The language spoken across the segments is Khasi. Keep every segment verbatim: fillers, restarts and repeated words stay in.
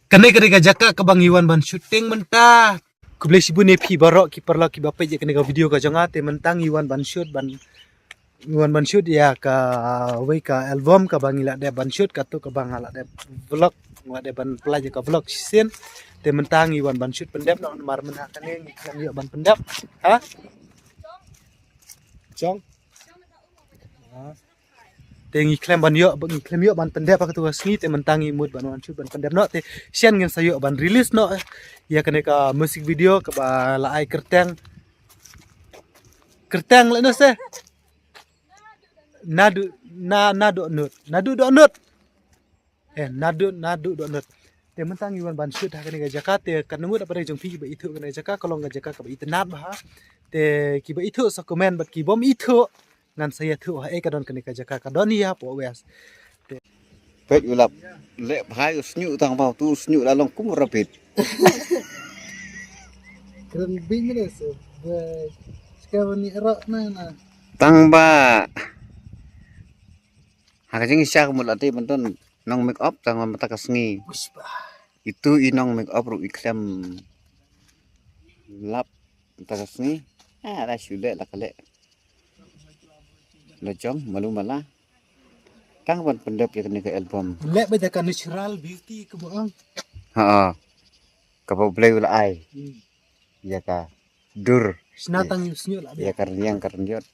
Kane kane ka jaka kaba ngi wan ban shooting mynta. Khublei shibun ïa phi baroh ki paralok kiba peit ïa kane ka video ka jong nga, te mynta ngi wan ban shoot ban, ngi wan ban shoot ïa kawei ka album kaba ngi la dep ban shoot, kato kaba nga la dep vlog, nga la dep ban pynlait ïa ka vlog shisien. Te mynta ngi wan ban shoot pyndep noh namar mynta kane ngi khlem ïoh ban pyndep. Ha? Jong. Te ngi khlem ban ïoh, ngi khlem ïoh ban pyndep ha kato ka sngi, te mynta ngi mut ban wan shoot ban pyndep noh, te shen ngin sa ïoh ban release noh ïa kane ka music video kaba la ai kyrteng, kyrteng lane se Nadu, na, Nadu Nud, Nadu Dohnud. Eh, Nadu, Nadu Dohnud. Te mynta ngi wan ban shoot ha kane ka jaka, te katno ngut na pdeng jong phi kiba ithuh kane ka jaka, ka long ka jaka kaba itynnad bha. Te kiba ithuh sa comment, bad kibym ithuh ngan sa ïathuh ha ei ka don kane ka jaka, ka don ïa hapoh West. Te peit u lap leh bha u shñiuh tang ba tu u shñiuh la long kum rabbit. Kren bing ne se. Ba ska ni rak na na. Tang ba ha ka jingshisha ka mut la dei ban don nong make up tang ba mynta ka sngi. Uish ba. Itu i nong make up ruh i khlem lap mynta ka sngi. Ah, la shu leh la ka leh. La jong malu mala. Tang ban pyndep ïa kane ka album. Leh ba da ka natural beauty ka ba ong. Ha. Kaba U Blei u la ai. Hmm. Ïa ka dur. Sna tang ïa u shñiuh la ïa ka rynïeng ka rynïot.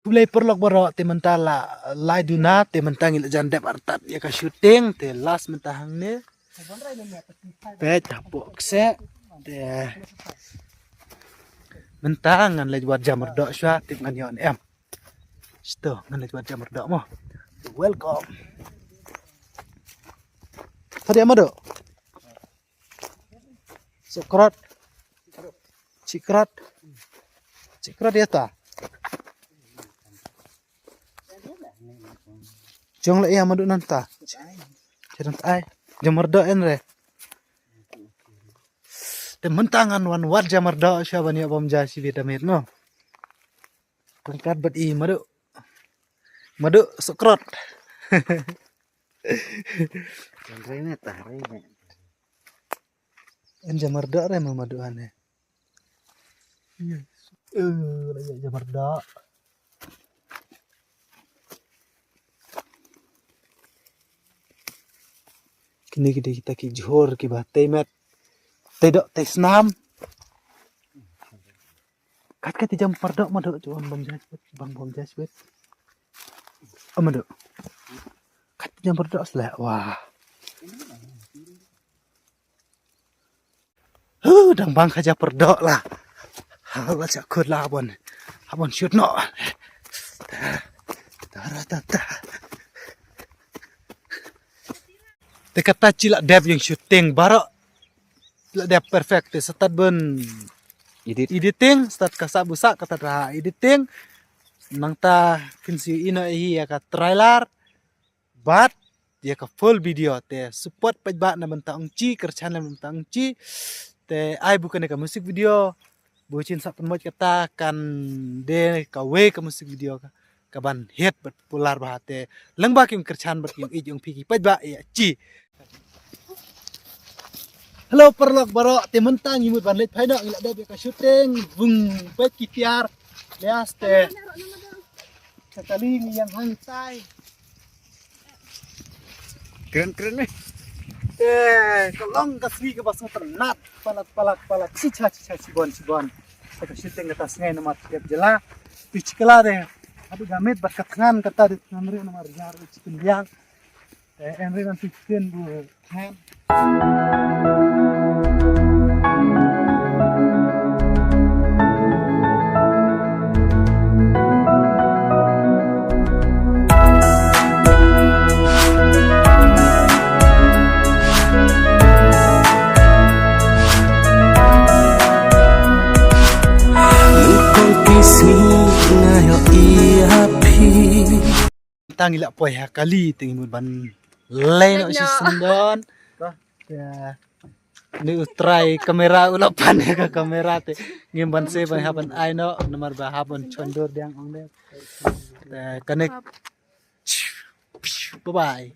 Khublei paralok baroh, te mynta la lai duna, te mynta ngi la jan dep artat ïa ka shooting, te last mynta hangne. Peit hapoh kseh, te mynta ngan leit wad jamar doh shuwa, tip ngan ïoh ne em. Shito, ngan leit wad jamar doh mo. Welcome. Tadi ama doh. Sukrat. Cikrat. Cikrat ïa ta. Jong la ïa madu nanta. Jong ta ai. Jamar doh en re. Te mynta ngan wan wad jamar doh sha ban ïa bam ja shi vitamin no. Tangkat bad i madu. Madu sukrat. Tangkai ne tare ne. En jamar doh re ma madu ane. Eh, la ïa jamar doh. Kine ki dei kita ki jhur kiba tei met. Tei doh tei snam. Kat kat i jamar doh ma doh, cuba bam jai sibit, bam bam jai sibit. Oh, ma doh. Kat i jamar doh sleh. Wah. Huh, dang bang ka ja pyrdoh la. Ha, la cha khut la bon. Ha bon shoot noh. Ta, ta, ta, ta. Te kata chi la dep ïa shooting baroh. La dep perfect te stad bun edit, editing, stad ka sa busa kata da editing. Nangta kin si ino hi ïa ka trailer. Bad ïa ka full video te support peit ba na bynta ong chi, kyrchan na bynta ong chi. Te ai bu kane ka music video bu chin sa pynmoj kata kan de kawei ka music video ka, ka ban hit bad popular ba te leng ba kim kyrchan bad kim ij ong phi ki peit ba ïa chi. Hello paralok baroh, te mynta ngi mut ban leit phai noh, ngi la dep ïa ka shooting, bung peit ki tiar. Lias te. Ka kali ngi ïang hang tai. Kren kren ne. Eh, ka long ka sngi kaba sngewtynnat. Palat palat palat. Chicha chicha chibon chibon. Ka shooting kata sngi namar tiap jela. Pi chikla de. Adu gamit bad ka thngan kata de thngan re namar jar chicken biang. Eh, en re ban chicken bu thngan. Tang ila poi ha kali te ngi mut ban lei noh shi syndon. Te ni u trai kamera u la pan ka kamera te ngim ban se ban ha ban ai noh namar ba ha ban chondur diang ong de. Te connect. Bye bye.